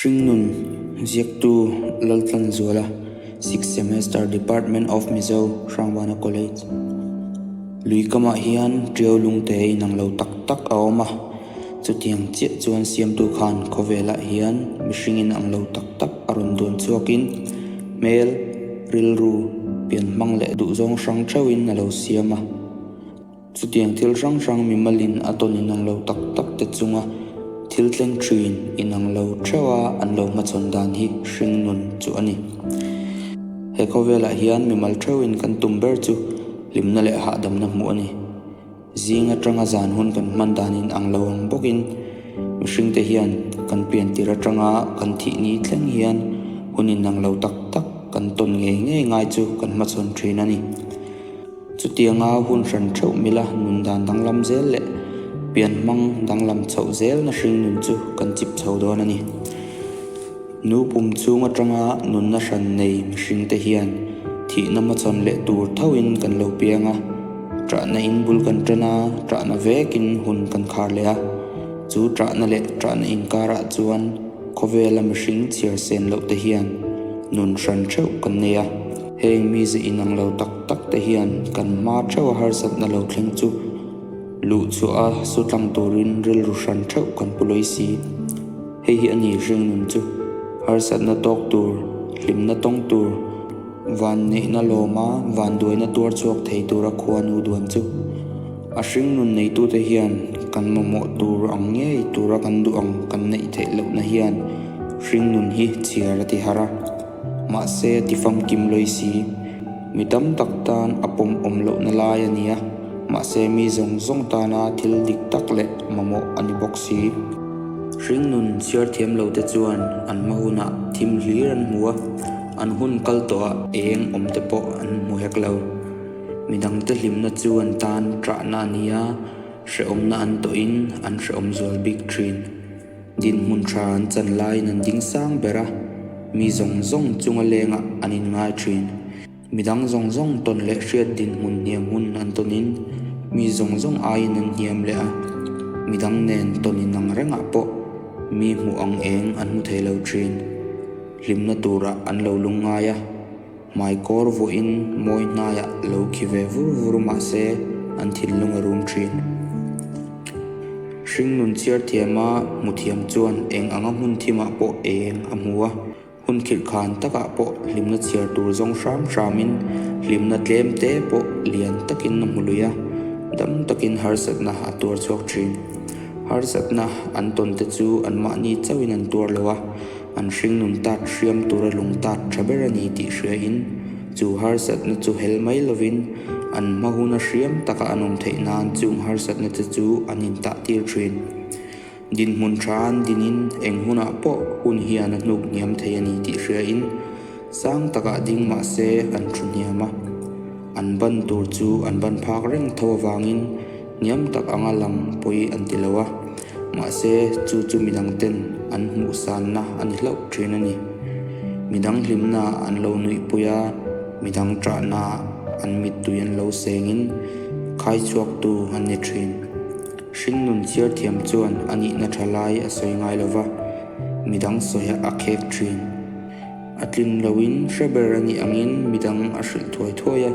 Hringnun ziaktu Laltlanzuala, Sixth Semester, Department of Mizo, Hrangvana College. Lui kamah hian ṭiau lungte inang lo tak tak a awm a, chutiang chiah chuan siamtu khan khawvelah hian mihring inang lo tak tak a rawn duan chhuakin hmel, rilru, pianhmang leh duhzawng hrang ṭheuhin a lo siam a. Chutiang thil hrang hrang mimalin a tawn inang lo tak tak te chunga thil thleng thin inang lo theuha an lo hmachhawn dan hi hringnun chu a ni. He khawvelah hian mimal theuhin kan tum ber chu hlimna leh hahdamna hmuh a ni. Zing atanga zan hun kan hman dan inang lo ang bawkin mihringte hian kan pian tir atanga kan thih ni thleng hian hun inang lo tak tak kan tawn ngei ngei ngai chu kan hmachhawn thin a ni. Chutianga hun hran theuh mila nun dan danglam zel leh pianhmang danglam chhoh zelna hringnun chu kan chip chho dawn a ni. Nu pum chhung atanga nunna hran nei mihringte hian thihna hmachhawn leh tur thoin kan lo piang a, ṭahna in bul kan ṭan a, ṭahna vekin hun kan khar leh a. Chu ṭahna leh ṭahna inkarah chuan khawvela mihring chhiar sen loh te hian nun hran theuh kan nei a. Heng mize inang lo tak tak te hian kan hma theuh a harsatna lo thleng chu luh chhuah a su tlang turin rilru hran theuh kan pu lawi si. Hei hi a ni hringnun chu harsatna tawk tur, hlimna tawng tur, vanneihna lawma vanduaina tuar chhuak thei tura khuanu duan chu. A hringnun neitute hian kan mamawh tur ang ngei tura kan duh ang kan neih theih lohna hian hringnun hi chhiar a ti har a. Mahse, ti famkim lawi si. Mi tam tak tan a pawm awm lohna lai a ni a, mahse mi zawng zawng tana thil dik tak leh mamawh a ni bawk si. Hringnun chhiar thiam lo te chuan an hma hunah thim hlir an hmu a, an hun kal tawhah eng awm te pawh an hmu hek lo. Midangte hlimna chu an tan ṭahna a ni a, hrehawmna an tawhin an hrehawm zual bik ṭhin. Dinhmun tha an chan laiin an ding sang ber a, mi zawng zawng chunga lengah an inngai thin. Midang zawng zawng tawn leh hriat dinhmun hniam hun an tawnin mi zawng zawng aiin an hniam leh a, midang nen tawn inang rengah pawh mi hmuh ang eng an hmu thei lo thin. Hlimna turah an lo lungngai a. Hmaikawr vuahin mawi hnaiah lo khi ve vur vur mah se an thinlung a rum thin. Hringnun chhiar thiama hmu thiam chuan eng anga hmun thimah pawh eng a hmu a, hun khirh khan takah pawh hlimna chhiar tur zawng hram hramin hlimna tlem te pawh lian takin a hmu lui a, dam takin harsatna a tuar chhuak thin. Harsatna an tawn te chu anmahni chauhin an tuar lo a, An hringnun tat hriam tura lung tat tha ber a ni tih hriain, chu harsatna chu hel mai lovin an hma huna hriam taka an awm theih nan chung harsatna te chu an intah tir thin. Dinhmun tha an dinin eng hunah pawh hun hian a hnuk hniam thei a ni tih hriain sang takah ding mah se an thu hniam a, an ban tur chu an ban phak reng tho avangin Hniam tak anga lang pawi an ti lo a, mahse chu chu midang ten an hmuh sanna a ni hlauh thin a ni. Midang hlimna an lo nuihpui a, midang ṭahna an mittui an lo sengin khai chhuaktu an ni thin. Hringnun chhiar thiam chuan a nihna ṭha lai a sawi ngai lo va, midang sawiah a khek thin. A tlin loin hre ber a nih angin midang a hrilh thuai thuai a.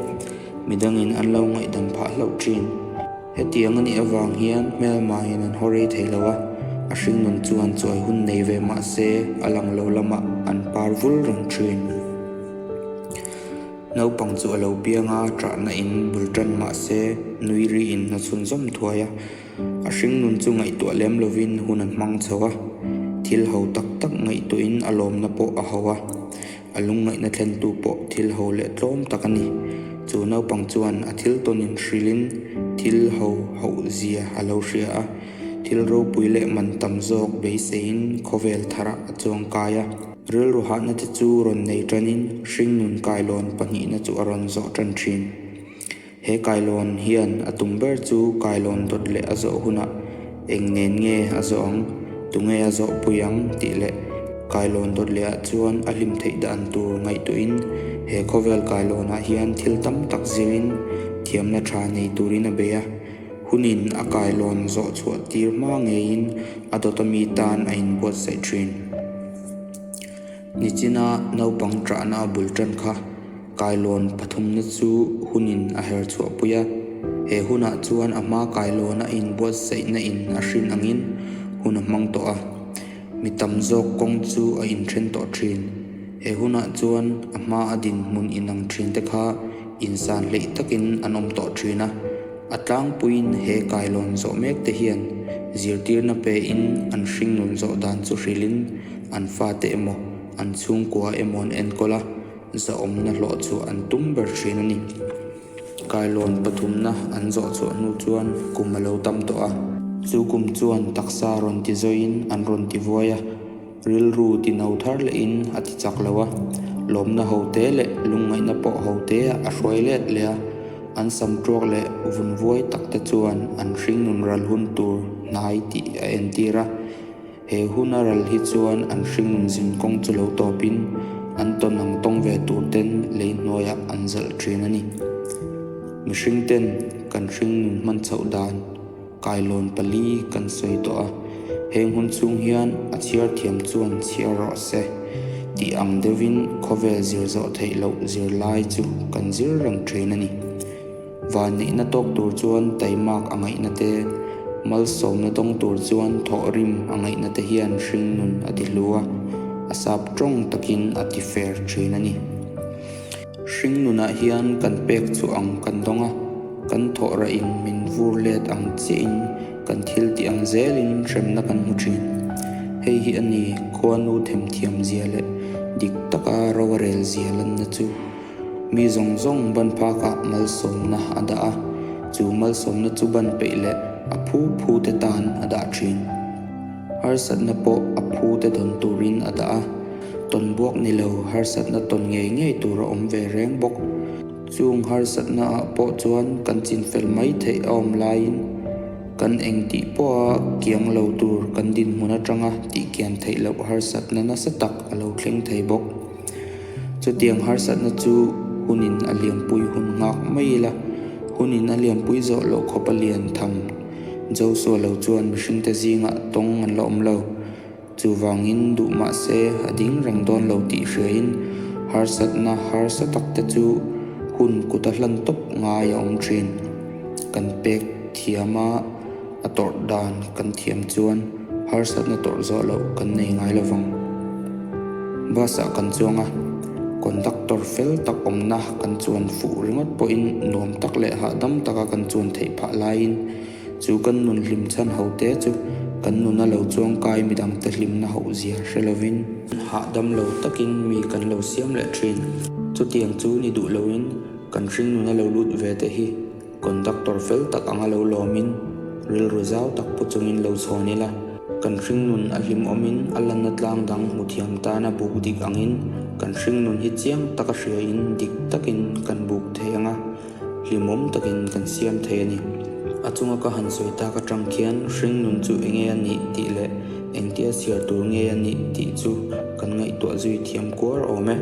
Midangin an lo ngaihdam phah hlauh thin. Hetiang a nih avang hian hmelmahin an haw rei thei lo a, a hringnun chuan chuai hun nei ve mah se a lang lo lamah an par vul reng thin. Naupang chu a lo piang a, ṭahna in bul ṭan mah se nui riin a chhunzawm thuai a, a hringnun chu ngaihtuah lem lovin hun a hmang chho a, thil ho tak tak ngaihtuahin a lawmna pawh a ho a. A lungngaihna thlentu pawh thil ho leh tlawm tak a ni. Chu naupang chuan a thil tawnin hrilhin thil ho hauh zia a lo hria a, thil ropui leh man tam zawk beiseiin khawvel tharah a chuang kai a. Rilru hahna te chu rawn nei tanin hringnun kailawn pahnihna chu a rawn zawh tan thin. He kailawn hian a tum ber chu kailawn dawt leh a zawh hunah eng nen nge a zawh ang, tunge a zawh pui ang tih leh kailawn dawt lehah chuan a hlim theih dan tur ngaihtuahin he khawvel kailawnah hian thil tam tak zirin thiamna tha nei turin a bei a. Hunin a kailawn zawh chhuah tir hma ngeiin a dawta mi tan a inbuatsaih thin. Nichina naupang ṭahna a bul ṭan kha kailawn pathumna chu hunin a her chhuahpui a. He hunah chuan a hma kailawn a inbuatsaihna in a hrin angin hun a hmang tawh a. Mi tam zawk kawng chu a inthen tawh thin. He hunah chuan a hma a dinhmun inang thin te kha insan hleih takin an awm tawh thin a. A tlangpuiin he kailawn zawh mek te hian zirtirna pein an hringnun zawh dan chu hrilhin an fate emaw an chhungkua emaw an enkawl a, zahawmna hlawh chu an tum ber thin a ni. Kailawn pathumna an zawh chhuah hnu chuan kum a lo tam tawh a, chu kum chuan taksa rawn ti zawiin an rawn ti vuai a, rilru ti no thar lehin a ti chak lo a, lawmna ho te leh lungngaihna pawh ho te ah a hruai let leh a, an sam tuak leh vun vuai tak te chuan an hringnun ral hun tur hnai tih a entir a. He hun a ral hi chuan an hringnun zin kawng chu lo tawpin an tawn ang tawng ve tur ten lei hnuaiah an zalh thin a ni. Mihring ten kan hringnun hman chhoh dan kailawn pali kan sawi tawh a, heng hun chhung hian a chhiar thiam chuan chhiar rawh se tih ang deuhin khawvel zir zawh theih loh zirlai chu kan zir reng thin a ni. Vanneihna tawk tur chuan taimak a ngaihna te, malsawmna dawng tur chuan thawhrim a ngaihna te hian hringnun a ti hlu a, a sap tawng takin a ti fer thin a ni. Hringnunah hian kan pek chu ang kan dawng a, kan thawh rahin min vur let ang chiahin kan thil tih ang zelin hremna kan hmu thin. Hei hi a ni khuanu themthiam zia leh dik taka ro a rel zia lanna chu. Mi zawng zawng ban phakah malsawmna a dah a, chu malsawmna chu ban peih leh a phu phu te tan a dah thin. Harsatna pawh a phu te dawn turin a dah a, tawn buak ni lo harsatna tawn ngei ngei tur a awm ve reng bawk. Chung harsatna ah pawh chuan kan chinfel mai theih a awm laiin kan engtih pawha kiang lo tur kan dinhmun atanga tihkian theih loh harsatna nasa tak a lo thleng thei bawk. Chutiang harsatna chu hunin a liampui hun nghak mai ila, hunin a liampui zawh loh khawp a lian tham. Joshua lo chuan mihringte zingah tawng an la awm lo. Chuvangin duh mah se a ding reng dawn lo tih hriain harsatna harsa takte chu hun kuta hlan tawp ngai a awm thin. Kan pek thiam a, a tawrh dan kan thiam chuan harsatna tawrh zawh loh kan nei ngai lo vang. Bus ah kan chuang a, conductor fel tak awmna kan chuan fuh ringawt pawhin nuam tak leh hahdam taka kan chuan theih phah laiin chu kan nun hlim chhan ho te chu kan nuna lo chuang kai midangte hlimna hoh zia hre lovin hahdam lo takin mi kan lo siam leh thin. Chutiang chu ni duh loin kan hringnuna lo lut ve te hi Conductor fel tak anga lo lawmin, rilru zau tak pu chungin lo chhawn ila, kan hringnun a hlimawmin a lanna tlang dang hmu thiam tana buk dik angin kan hringnun hi chiang taka hriain dik takin kan buk thei anga hlimawm takin kan siam thei a ni. A chunga ka han sawi tak atang khian hringnun chu enge a nih tih leh engtia chhiar tur nge a nih tih chu kan ngaihtuah zui thiam kuar awm e.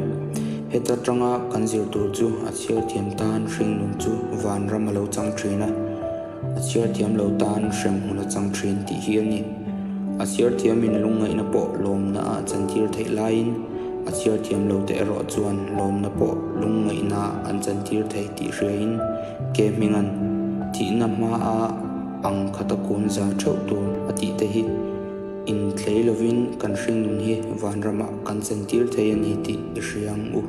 Heta tanga kan zir tur chu a chhiar thiam tan hringnun chu vanram a lo chang thin a, a chhiar thiam lo tan hremhmun a chang thin tih hi a ni. A chhiar thiamin lungngaihna pawh lawmna ah chantir theih laiin a chhiar thiam lo te erawh chuan lawmna pawh lungngaihna an chantir thei tih hriain ke hminga'n thihna hmaa ang khata kun za theuh tur a tih te hi Inthlei lovin kan hringnun hi vanramah kan chantir thei a ni tih i hria ang u.